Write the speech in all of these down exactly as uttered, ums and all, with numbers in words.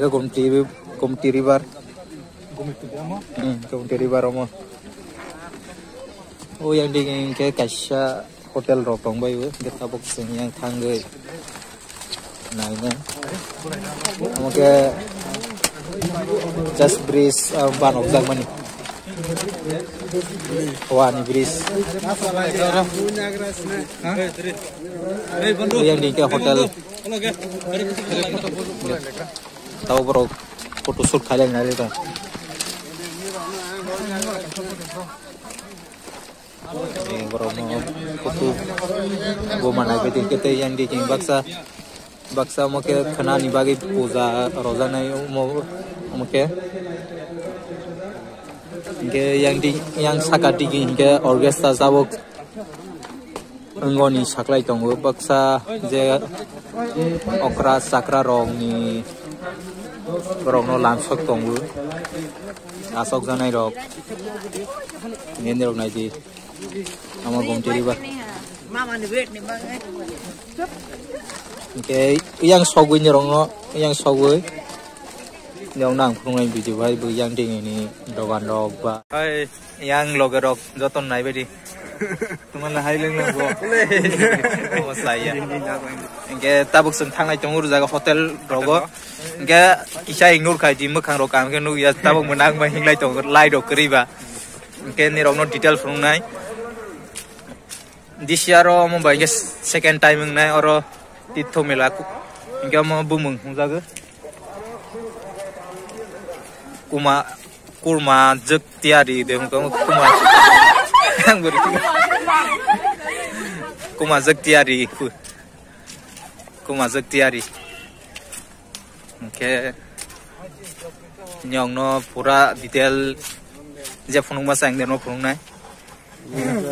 Gomti, Gomti River. Hmm, Gomti River omo. O yang digi hingke kaisa hotel rok tong bai o, hingke tabok chwng yang thangwi naina. Omo khe just bridge, ah, banok jak mani. Wani bridge. Yang digi hotel. Tao borok photo shoot khailai nai tong. Borok no photo bo manai bai tei yang di baksa, baksa omo khe khwnani bagwi puja rojaknai omo, omo khe. Hingke yang di, yang saka digi hingke orchestra jabok. Wngoni saklai tongo baksa je okra chakra rokni, borokno lansok tongo, asokjaknai rok, nini rok naidi, omo Gomti River. Hingke yang sogwi ni rokno, yang sogwi ni rokno ang phunuknai video bai bo yang dingni dogan rok ba. Yang loge rok joto naibaidi. Tumala hai leng leng bo. Omo saya. Hingke tabuk chwng thangnai tongo o jaga hotel rogo. Hingke kisa ignore khai di mwkhang rok kaham khe nukya tabuk mwnang ma hinglai tongo light rok kwrwi ba. Hingke nirok no detail phunuknai. This year o omo bai hingke second time wngnai oro Tirtho Mela ku-, hingke omo bumung hwnjago. Kuma, kurma jwk tiyari de hwnkhe omo kuma. Ang bwrwi kuma jwk tiyari ku-, kuma jwk tiyari. Hingke nyongno pura detail je phunukma chang de no phunuknai.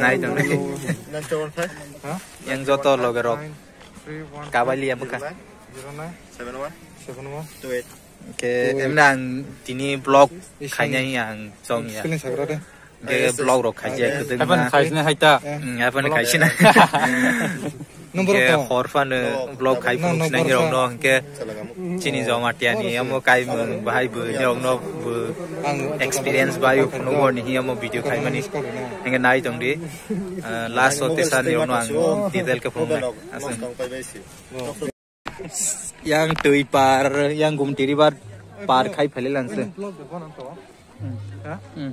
Nai tong nai. Yang joto loge rok. Kabali ya bwkha. Seven one. Seven one. Two eight. Ke emna ang tini vlog khainai ang chong ya. Spelling sagra de. Ke vlog rok khaijak kwdwng. Hapan khaisna haita. Hmm, hapan khaisna. Number ke to. Hor phano vlog khai phunuk sinai rok no ke chini joma tiani amo kai mung bahai bo rok no bo experience bai phunuk ni amo video khai mani. Hingke nai tong di. Ah, last o tesa ni rok no ang detail ke phunuk nai. Aswng. Yang twi par, yang Gumti River par khai phailailangse. Hmm.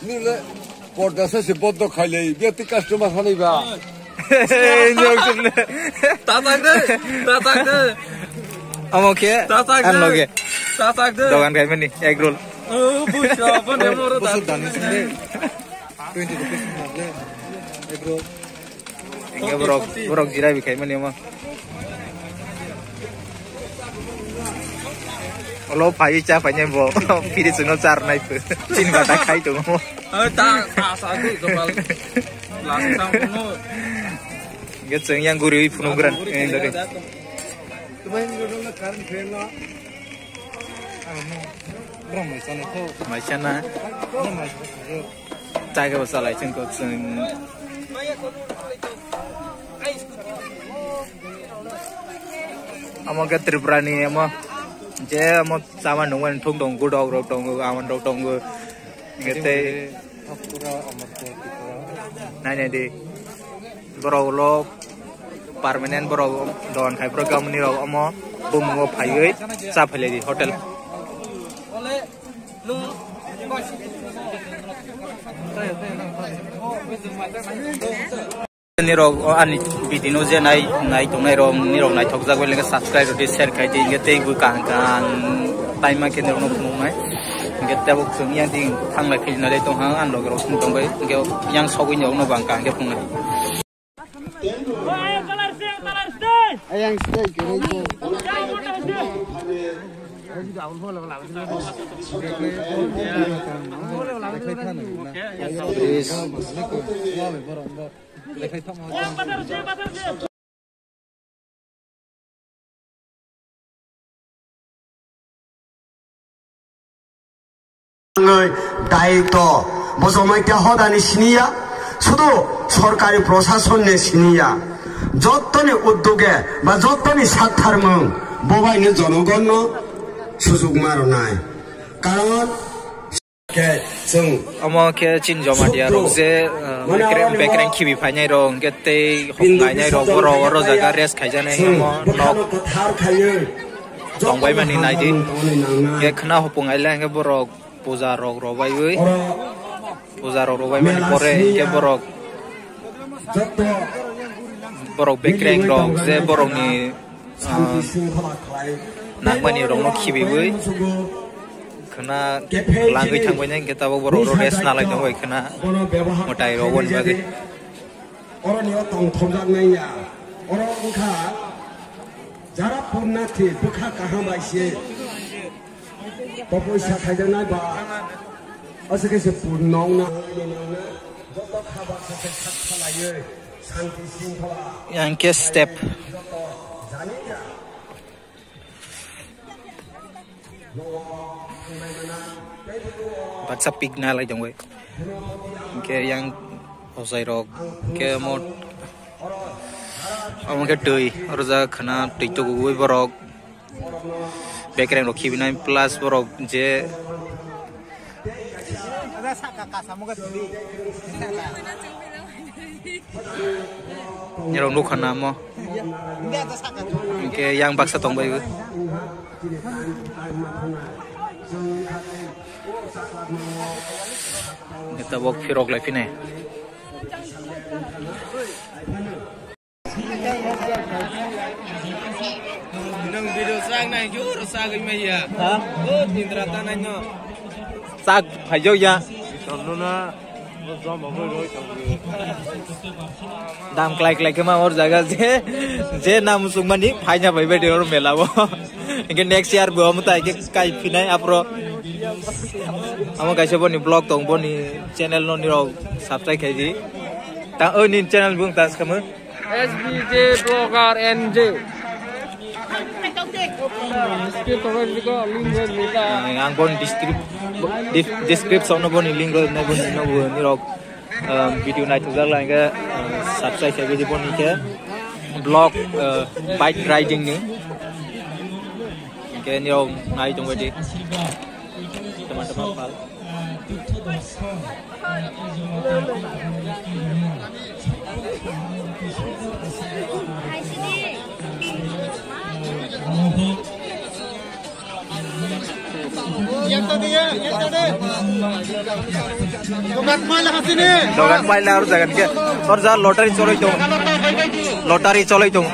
Nile porda se se bondo khailai, biya ti customer hanai ba. Tatak de, tatak de. Amo khe, tatak de. An loge. Tatak de. Dogan khai mani, egg roll. Oh, busa, bane moro tatak. Twenty rupees na le, egg roll. Hingke borok, borok jirai bi khai mani omo. Olo phai cha phai bo. Phiri chwngno char nai pho. Chini bata khai tongo. Ai ta, ta, sa du jokal. Last time no. Hingke chwng yang guri phunuk gran. Guri phunuk gran. Maisana. Chaga bo salai chwng kok chwng. Amo khe Tripura ni amo je amo chama nungmani thung tongo, gudok rok tongo, aman rok tongo. Hingke tei nainai di. Borok ulo permanent borok don khai borok gamni rok omo bumungo phaiwi cha phailai di hotel. Nirok o ani video no je nai, nai tongnai rok, nirok naithok jak bai lenge subscribe rok di, share khai di, hingke tei bo kaham kaham taima khe nirok no phunuknai. Hingke tabuk chwng yang di thanglai khe nalai tong ha, ang logorok song tong bai, hingke yang sogwi ni rok no bo ang kaham khe phunuknai. Ayang stai kene ko. Please. Wngwi daitw bojomai tei hodani siniya, sudu sorkari prosasonni siniya. Jottoni uddoge ba jottoni saktharmung bobaino jonogonno sujuk ma rwnai. Karon khe chwng omo khe chini Jamatia rok je, uh, mane bekreng, oro bekreng khibi phainai rok, hwnkhe tei hoknainai rok, borok oro jaga rest khaijaknai, chwng omo nok tongbai mani naidi. Hwnkhe khwna hopung aile hwnkhe borok puja rok robaiwi, puja rok robaimani pore hwnkhe borok, borok bekreng rok je borokni, ah, nangmani rokno khibiwi khwna langwi thangbainai, hwnkhe tabuk borok rok rest nalai tongo khwna mwtai rok oboni bagwi. Oroni o tongthokjaknai ya. Oro wngkha jara punnathi bwkha kaham bai se. Bo poisa khaijaknai ba. Aswk khe se punno wngna joto kha baksa khe sak khalaiwi shanti shringkhola. Yang khe step. Joto jani ya. Baksa pik nalai tongwi. Hwnkhe yang ochai rok khe mo, omo khe twi, oro jaga khwna twi tugugwi borok. Bekreng rok khibinai plus borok je Nirok nukha na mo. Hwnkhe yang baksa tongbai bo. Tabok phirok lai phine. Nang video sak nai jor sak maya. Ha? Oh, Indra ta nai no. Sak phai jo ya. Dam klai klai khe ma or jaga je, je nam sung mani phaina bai bai de or mela bo. Hwnkhe next year bo amo tai khe kai phinai apro. Amo kaisa boni vlog tong, boni channel no nirok subscribe khai di. Ta o ni channel bung ta skamo. S B J Blogger N J. Ang boni descrip-, description no boni link rok nai boni no bo nirok, um, video naithokjak lai hwnkhe, um, subscribe khai bidi boni khe vlog, uh, bike riding ni hwnkhe nirok nai tongbaidi. Tama tama pal. Dogan paila or jagan ke. Or ja lottery choloi tong. Lottery choloi tong.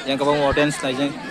Yang kabang audience naijak.